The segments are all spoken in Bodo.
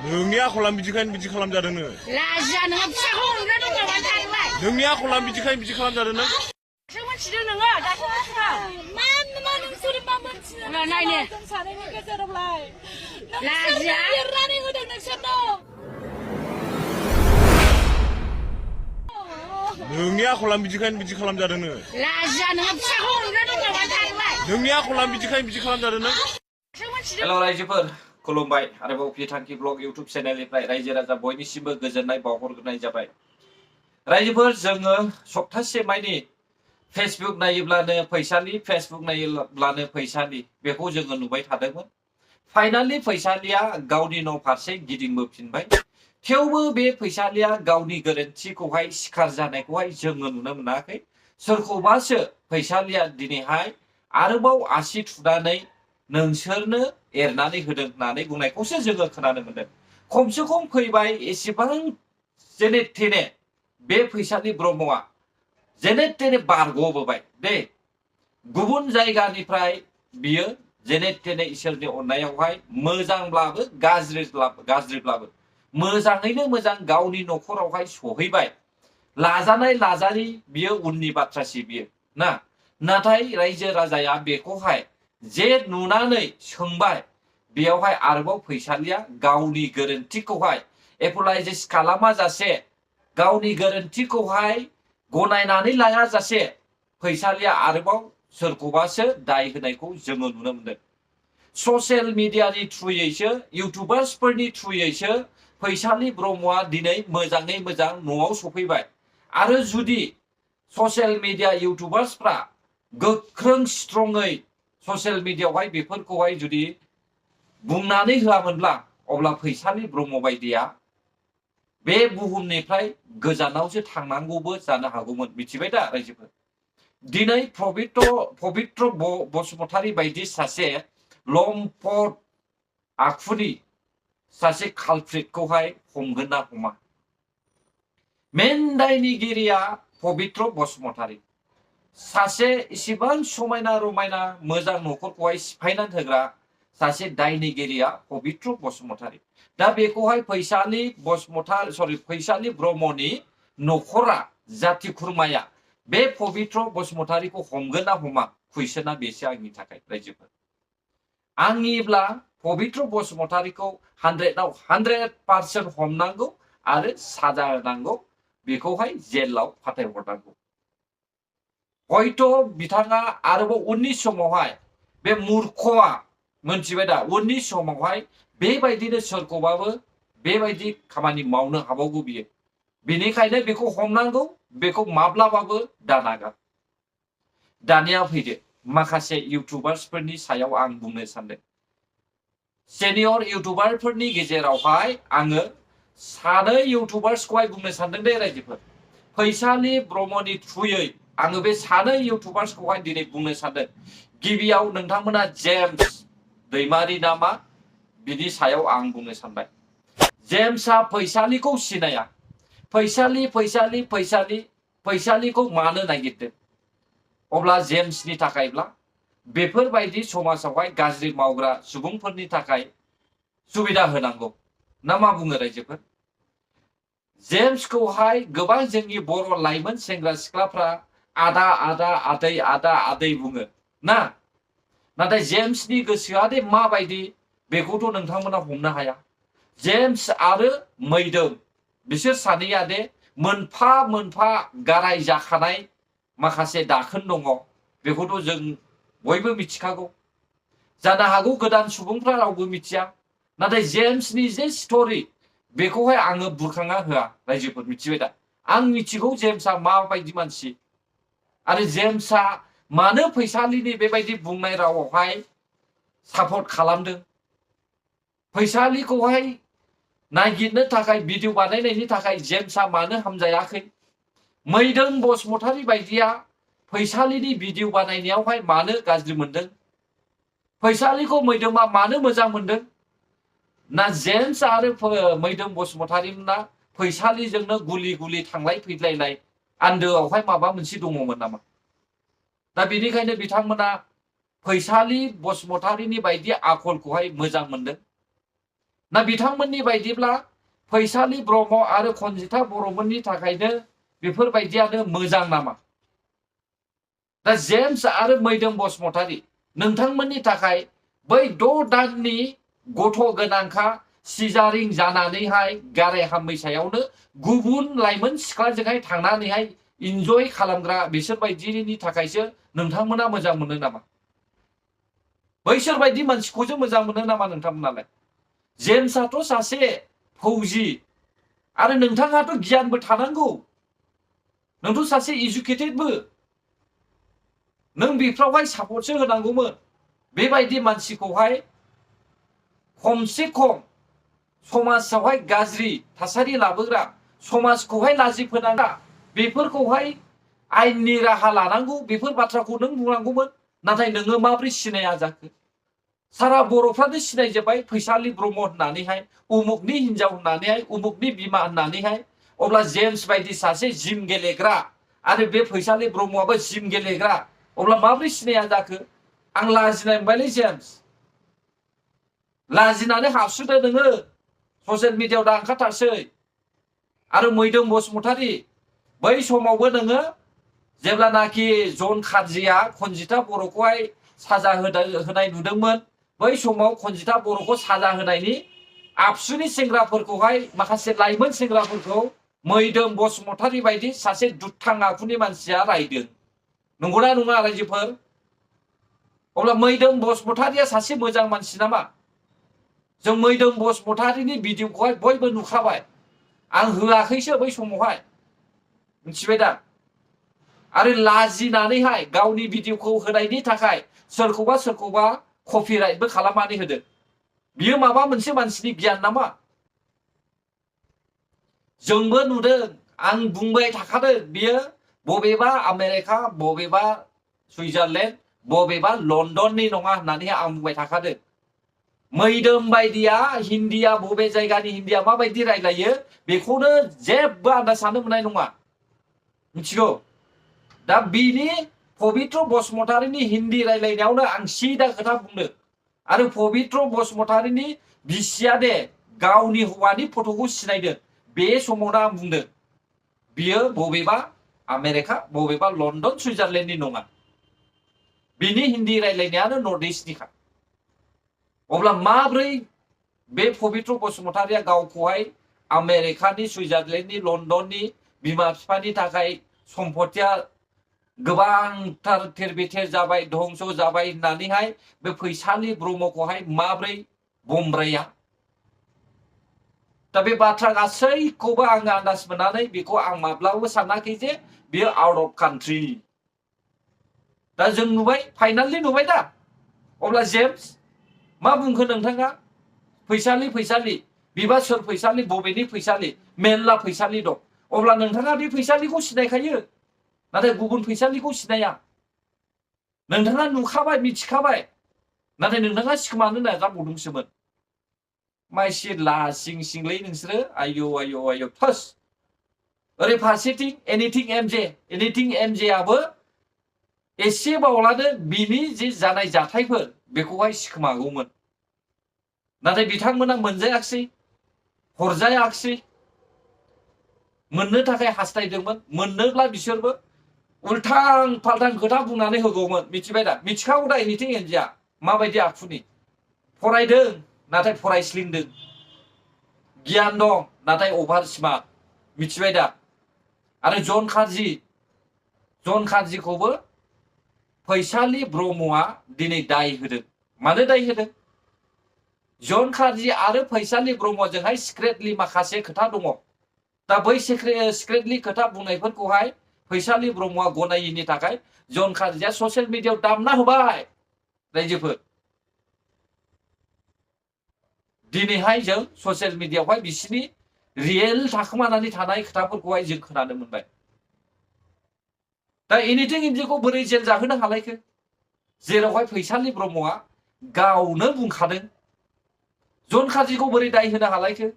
नोंनि आखला बिदिखायनो बिदि खालामजादों नोङो लाजिया नोङो फिसाखौ हमग्रा दं नामा थांबाय नोंनि आखला बिदिखायनो बिदि खालामजादों नों दासो मोनथिदों नोङो दासो मोनथिदों मा नोंसोर मा मोनथिनो नायनो जों सानैनि गेजेरावलाय लाजिया लिरनानै होदों नोंसोरनो नोंनि आखला बिदिखायनो बिदि खालामजादों नोङो लाजिया नोङो फिसाखौ हमग्रा दं नामा थांबाय नोंनि आखला बिदिखायनो बिदि खालामजादों नों दासो मोनथिदों हेल' रायजोफोर खुलुमबाय आरोबाव बिथांखि ब्लग इउटुब चेनेलनिफ्राय रायजो राजा बयनिसिमबो गोजोननाय बावहरग्रोनाय जाबाय रायजोफोर जोङो सप्तासे मानि फेसबुक नायोब्लानो फैसालि फेसबुक नायोब्लानो फैसालि बेखौ जोङो नुबाय थादोंमोन फाइनालि फैसालिया गावनि न' फारसे गिदिंबोफिनबाय थेवबो बे फैसालिया गावनि गोरोन्थिखौहाय सिखार जानायखौहाय जोङो नुनो मोनाखै सोरखौबासो फैसालिया दिनैहाय आरोबाव आसि थुनानै नोंसोरनो एरनानै होदों होननानै बुंनायखौसो जोङो खोनानो मोनदों खमसे खम फैबाय एसेबां जेने थेने बे फैसालि ब्रह्मआ जेने थेने बारग'बोबाय दे गुबुन जायगानिफ्राय बियो जेने थेने इसोरनि अननायावहाय मोजांब्लाबो गाज्रिब्लाबो मोजाङैनो मोजां गावनि न'खरावहाय सहैबाय लाजानाय लाजारि बियो उननि बाथ्रासि बियो ना नाथाय रायजो राजाया बेखौहाय जे नुनानै सोंबाय बेयावहाय आरोबाव फैसालिया गावनि गोरोन्थिखौहाय एपलाइजिस खालामा जासे गावनि गोरोन्थिखौहाय गनायनानै लाया जासे फैसालिया आरोबाव सोरखौबासो दाय होनायखौ जोङो नुनो मोनदों ससियेल मिडियानि थ्रुयैसो इउटुबार्सफोरनि थ्रुयैसो फैसालि ब्रह्मआ दिनै मोजाङै मोजां न'आव सफैबाय आरो जुदि ससियेल मिडिया इउटुबार्सफ्रा गोख्रों स्ट्रङै ससियेल मिडियायावहाय बेफोरखौहाय जुदि बुंनानै होआमोनब्ला अब्ला फैसालि ब्रह्म बायदिया बे बुहुमनिफ्राय गोजानावसो थांनांगौबो जानो हागौमोन मिथिबाय दा रायजोफोर दिनै पबित्र बसुमतारी बायदि सासे लम्पट आखुनि सासे कालप्रिटखौहाय हमगोन ना हमा मेन दायनिगिरिया पबित्र बसुमतारी सासे इसेबां समायना रमायना मोजां न'खरखौहाय सिफायनानै होग्रा सासे दायनिगिरिया पबित्र बसुमतारी दा बेखौहाय फैसालि ब्रह्मनि न'खरा जाथि खुरमाया बे पबित्र बसुमतारीखौ हमगोन ना हमा कुइसना बेसो आंनि थाखाय रायजोफोर आंनिब्ला पबित्र बसुमतारीखौ 100% हमनांगौ आरो साजा होनांगौ बेखौहाय जेलाव फाथायहरनांगौ हयथ' बिथाङा आरोबाव उननि समावहाय बे मूर्खआ मोनथिबाय दा उननि समावहाय बेबायदिनो सोरखौबाबो बेबायदि खामानि मावनो हाबावगौ बियो बेनिखायनो बेखौ हमनांगौ बेखौ माब्लाबाबो दानागार दानिया फैदो माखासे इउटुबार्सफोरनि सायाव आं बुंनो सानदों सिनियर इउटुबारफोरनि गेजेरावहाय आङो सानै इउटुबार्सखौहाय बुंनो सानदों दे रायजोफोर फैसालि ब्रह्मनि थ्रुयै आङो बे सानै इउटुबार्सखौहाय दिनै बुंनो सानदों गिबियाव नोंथांमोना जेम्स दैमारि नामा बिनि सायाव आं बुंनो सानबाय जेम्सआ फैसालिखौ सिनाया फैसालिखौ मानो नागिरदों अब्ला जेम्सनि थाखायब्ला बेफोरबायदि समाजावहाय गाज्रि मावग्रा सुबुंफोरनि थाखाय सुबिदा होनांगौ ना मा बुङो रायजोफोर जेम्सखौहाय गोबां जोंनि बर' लाइमोन सेंग्रा सिख्लाफ्रा आदा आदै बुङो ना नाथाय जेम्सनि गोसोआ दे माबायदि बेखौथ' नोंथांमोना हमनो हाया जेम्स आरो मैदोम बिसोर सानैया दे मोनफा मोनफा गाराय जाखानाय माखासे दाखोन दङ बेखौथ' जों बयबो मिथिखागौ जानो हागौ गोदान सुबुंफ्रा रावबो मिथिया नाथाय जेम्सनि जे स्ट'रि बेखौहाय आङो बुरखांना होआ रायजोफोर मिथिबाय दा आं मिथिगौ जेम्सआ माबायदि मानसि आरो जेम्सआ मानो फैसालिनि बेबायदि बुंनाय रावावहाय सापर्ट खालामदों फैसालिखौहाय नागिरनो थाखाय भिडिअ बानायनायनि थाखाय जेम्सआ मानो हामजायाखै मैदोम बसुमतारी बायदिया फैसालिनि भिडिअ बानायनायावहाय मानो गाज्रि मोनदों फैसालिखौ मैदोमा मानो मोजां मोनदों ना जेम्स आरो मैदोम बसुमतारीमोना फैसालिजोंनो गुलि थांलाय फैलायलाय आन्दोआवहाय माबा मोनसे दङमोन नामा दा बेनिखायनो बिथांमोना फैसालि बसुमतारीनि बायदि आखलखौहाय मोजां मोनदों ना बिथांमोननि बायदिब्ला फैसालि ब्रह्म आरो खनजिथा बर'मोननि थाखायनो बेफोरबायदियानो मोजां नामा? दा जेम्स आरो मैदोम बसुमतारी नोंथांमोननि थाखाय बै 6 दाननि गथ' गोनांखा सिजारिं जानानैहाय गाराय हामैसायावनो गुबुन लाइमोन सिख्लाजोंहाय थांनानैहाय इन्जय खालामग्रा बिसोरबायदिनि थाखायसो नोंथांमोना मोजां मोनो नामा? बैसोरबायदि मानसिखौसो मोजां मोनो नामा नोंथांमोनालाय? जेम्सआथ' सासे फौजि आरो नोंथाङाथ' गियानबो थानांगौ। नोंथ' सासे इडुकेटेडबो। नों बेफ्रावहाय सापर्टसो होनांगौमोन। बेबायदि मानसिखौहाय खमसे खम समाजावहाय गाज्रि थासारि लाबोग्रा, समाजखौहाय लाजि फोनांग्रा, बेफोरखौहाय आयेननि राहा लानांगौ बेफोर बाथ्राखौ नों बुंनांगौमोन। नाथाय नोङो माब्रै सिनाया जाखो? सारा बर'फ्रानो सिनायजोब्बाय फैसालि ब्रह्म होननानैहाय, उमुकनि हिनजाव होननानैहाय, उमुकनि बिमा होननानैहाय। अब्ला जेम्स बायदि सासे जिम गेलेग्रा आरो बे फैसालि ब्रह्मआबो जिम गेलेग्रा, अब्ला माब्रै सिनाया जाखो? आं लाजिनाय मोनबायलै जेम्स। लाजिनानै हाबसुदो नोङो। ससियेल मिडियायाव दा ओंखारथारसै। आरो मैदोम बसुमतारी बै समावबो नोङो जेब्लानाखि जन खारजिया खनजिथा बर'खौहाय साजा होनाय नुदोंमोन, बै समाव खनजिथा बर'खौ साजा होनायनि आबसुनि सेंग्राफोरखौहाय माखासे लाइमोन सेंग्राफोरखौ मैदोम बसुमतारी बायदि सासे दुथां आखुनि मानसिया रायदों। नंगौना नङा रायजोफोर? अब्ला मैदोम बसुमतारीया सासे मोजां मानसि नामा? जों मैदोम बसुमतारीनि भिडिअखौहाय बयबो नुखाबाय। आं होआखैसो बै समावहाय, मिथिबाय दा? आरो लाजिनानैहाय गावनि भिडिअखौ होनायनि थाखाय सोरखौबा कपिराइटबो खालामनानै होदों। बियो माबा मोनसे मानसिनि गियान नामा? जोंबो नुदों, आं बुंबाय थाखादों, बियो बबेबा आमेरिका, बबेबा सुइजारलेण्ड, बबेबा लण्डननि नङा होननानै आं बुंबाय थाखादों। मैदोम बायदिया हिन्दीया बबे जायगानि हिन्दीया माबायदि रायलायो बेखौनो जेबो आन्दाजानो मोननाय नङा। मिथिगौ? दा बिनि पबित्र बसुमतारीनि हिन्दी रायलायनायावनो आं सिदा खोथा बुंदों। आरो पबित्र बसुमतारीनि बिसिया दे गावनि हौवानि फट'खौ सिनायदों। बे समावनो आं बुंदों बियो बबेबा आमेरिका, बबेबा लण्डन, सुइजारलेण्डनि नङा। बिनि हिन्दी रायलायनायानो नर्थ इस्टनिखा। अब्ला माब्रै बे पबित्र बसुमतारीया गावखौहाय आमेरिकानि, सुइजारलेण्डनि, लण्डननि बिमा बिफानि थाखाय सम्पतिया गोबांथार थेर बेथेर जाबाय, धंस जाबाय होननानैहाय बे फैसालि ब्रह्मखौहाय माब्रै बमब्राया? दा बे बाथ्रा गासैखौबो आं आन्दाज मोननानै बेखौ आं माब्लाबाबो सानाखै जे बियो आउट अफ कान्ट्रि। दा जों नुबाय, फाइनालि नुबाय दा। अब्ला जेम्स मा बुंखो नोंथाङा? फैसालि बिबा सोर फैसालि, बबेनि फैसालि? मेरला फैसालि दं। अब्ला नोंथाङा बे फैसालिखौ सिनायखायो, नाथाय गुबुन फैसालिखौ सिनाया। नोंथाङा नुखाबाय, मिथिखाबाय, नाथाय नोंथाङा सिखोमानो नाजाबावदोंसोमोन। माइसि लासिं सिंलै नोंसोरो, आयौ थस। ओरै फारसेथिं एनिथिं एमजे आबो एसे बावलानो बिनि जे जानाय जाथायफोर बेखौहाय सिखोमागौमोन। नाथाय बिथांमोना मोनजायाखिसै, हरजायाखिसै। मोननो थाखाय हास्थायदोंमोन, मोननोब्ला बिसोरबो उल्थां फाल्थां खोथा बुंनानै होगौमोन। मिथिबाय दा? मिथिखागौ दा एनिथिं एमजेआ माबायदि आखुनि। फरायदों नाथाय फरायस्लिंदों, गियान दं नाथाय अभार स्मार्ट। मिथिबाय दा? आरो जन खारजिखौबो फैसालि ब्रह्मआ दिनै दाय होदों। मानो दाय होदों? जन खारजि आरो फैसालि ब्रह्मजोंहाय सिक्रेटलि माखासे खोथा दङ। दा बै सिक्रेटलि खोथा बुंनायफोरखौहाय फैसालि ब्रह्मआ गनायिनि थाखाय जन खारजिया ससियेल मिडियायाव दामना होबाय। रायजोफोर, दिनैहाय जों ससियेल मिडियायावहाय बिसिनि रियेल थाखोमानानै थानाय खोथाफोरखौहाय जों खोनानो मोनबाय। दा एनिथिं एमजेखौ बोरै जेल जाहोनो हालायखो? जेरावहाय फैसालि ब्रह्मआ गावनो बुंखादों। जन खारजिखौ बोरै दाय होनो हालायखो?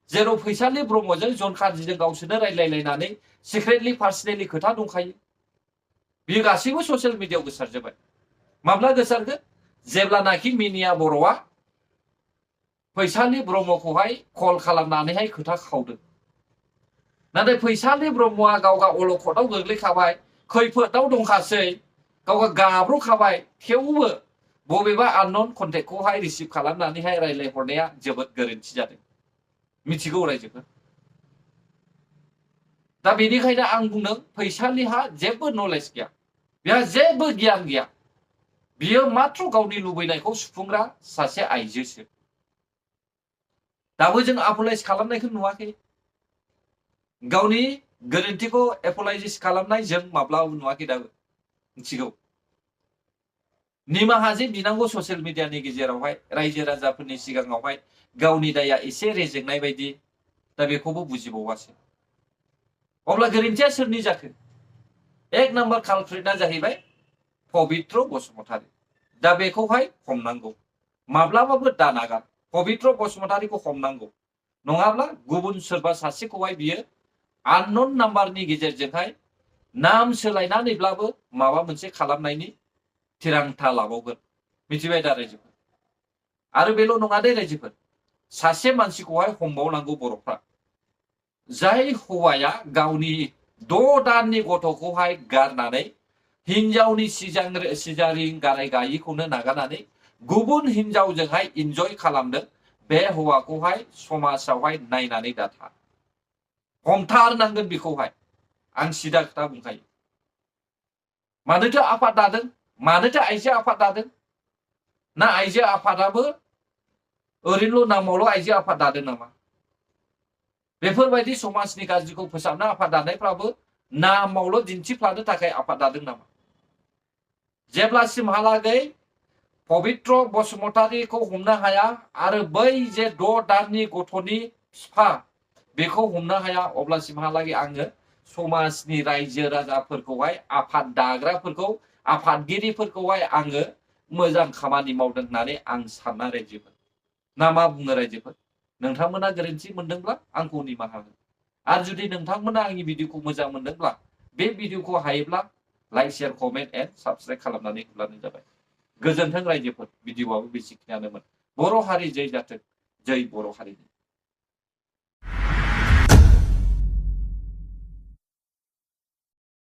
जेराव फैसालि ब्रह्मजों जन खारजिजों गावसोरनो रायलायलायनानै सिक्रेटलि पार्सनेलि खोथा दंखायो। बियो गासैबो ससियेल मिडियायाव गोसारजोब्बाय। माब्ला गोसारगोन जेब्लानाखि मिनिया बर'आ फैसालि ब्रह्मखौहाय कल खालामनानैहाय खोथा खावदों नाथाय फैसालि ब्रह्मआ गावगा अलखदाव गोग्लैखाबाय खैफोदाव दंखासै गावगा गाब्र'खाबाय थेवबो बबेबा आननोन कन्टेक्टखौहाय रिसिभ खालामनानैहाय रायलायहरनाया जोबोद गोरोन्थि जादों मिथिगौ रायजोफोर दा बेनिखायनो आं बुंदों फैसालिहा जेबो नलेज गैया बेहा जेबो गियान गैया बियो मात्र गावनि लुबैनायखौ सुफुंग्रा सासे आइजोसो दाबो जों आपलाइज खालामनायखौ नुवाखै गावनि गोरोन्थिखौ एपलाइज खालामनाय जों माब्लाबो नुवाखै दाबो मिथिगौ निमाहा जे बिनांगौ ससियेल मिडियानि गेजेरावहाय रायजो राजाफोरनि सिगाङावहाय गावनि दाया एसे रेजेंनाय बायदि दा बेखौबो बुजिबावासै अब्ला गोरोन्थिया सोरनि जाखो एक नम्बर कालप्रिटआ जाहैबाय पबित्र बसुमतारी दा बेखौहाय हमनांगौ माब्लाबाबो दानागार पबित्र बसुमतारीखौ हमनांगौ नङाब्ला गुबुन सोरबा सासेखौहाय बियो आननोन नाम्बारनि गेजेरजोंहाय नाम सोलायनानैब्लाबो माबा मोनसे खालामनायनि थिरांथा लाबावगोन मिथिबाय दा रायजोफोर आरो बेल' नङा दे रायजोफोर सासे मानसिखौहाय हमबावनांगौ बर'फ्रा जाय हौवाया गावनि 6 दाननि गथ'खौहाय गारनानै हिनजावनि सिजारिं गाराय गायिखौनो नागारनानै गुबुन हिनजावजोंहाय इन्जय खालामदों बे हौवाखौहाय समाजावहाय नायनानै दाथा हमथारनांगोन बेखौहाय आं सिदा खोथा बुंखायो मानोथो आफाद दादों मानोथो आइजो आफाद दादों ना आइजो आफादाबो ओरैनोल' नामावल' आइजो आफाद दादों नामा बेफोरबायदि समाजनि गाज्रिखौ फोसाबनो आफाद दानायफ्राबो नामावल' दिन्थिफ्लानो थाखाय आफाद दादों नामा जेब्लासिमहालागै पबित्र बसुमतारीखौ हमनो हाया आरो बै जे 6 दाननि गथ'नि बिफा बेखौ हमनो हाया अब्लासिमहालागै आङो समाजनि रायजो राजाफोरखौहाय आफाद दाग्राफोरखौ आफादगिरिफोरखौहाय आङो मोजां खामानि मावदों होननानै आं सानना रायजोफोर ना मा बुङो रायजोफोर नोंथांमोना गोरोन्थि मोनदोंब्ला आंखौ निमाहा हो आरो जुदि नोंथांमोना आंनि भिडिअखौ मोजां मोनदोंब्ला बे भिडिअखौ हायोब्ला like share comment and subscribe खालामनानै होब्लानो जाबाय गोजोन्थों रायजोफोर भिडिअआबो बेसिखिनियानोमोन बर' हारि जै जाथों जै बर' हारिनि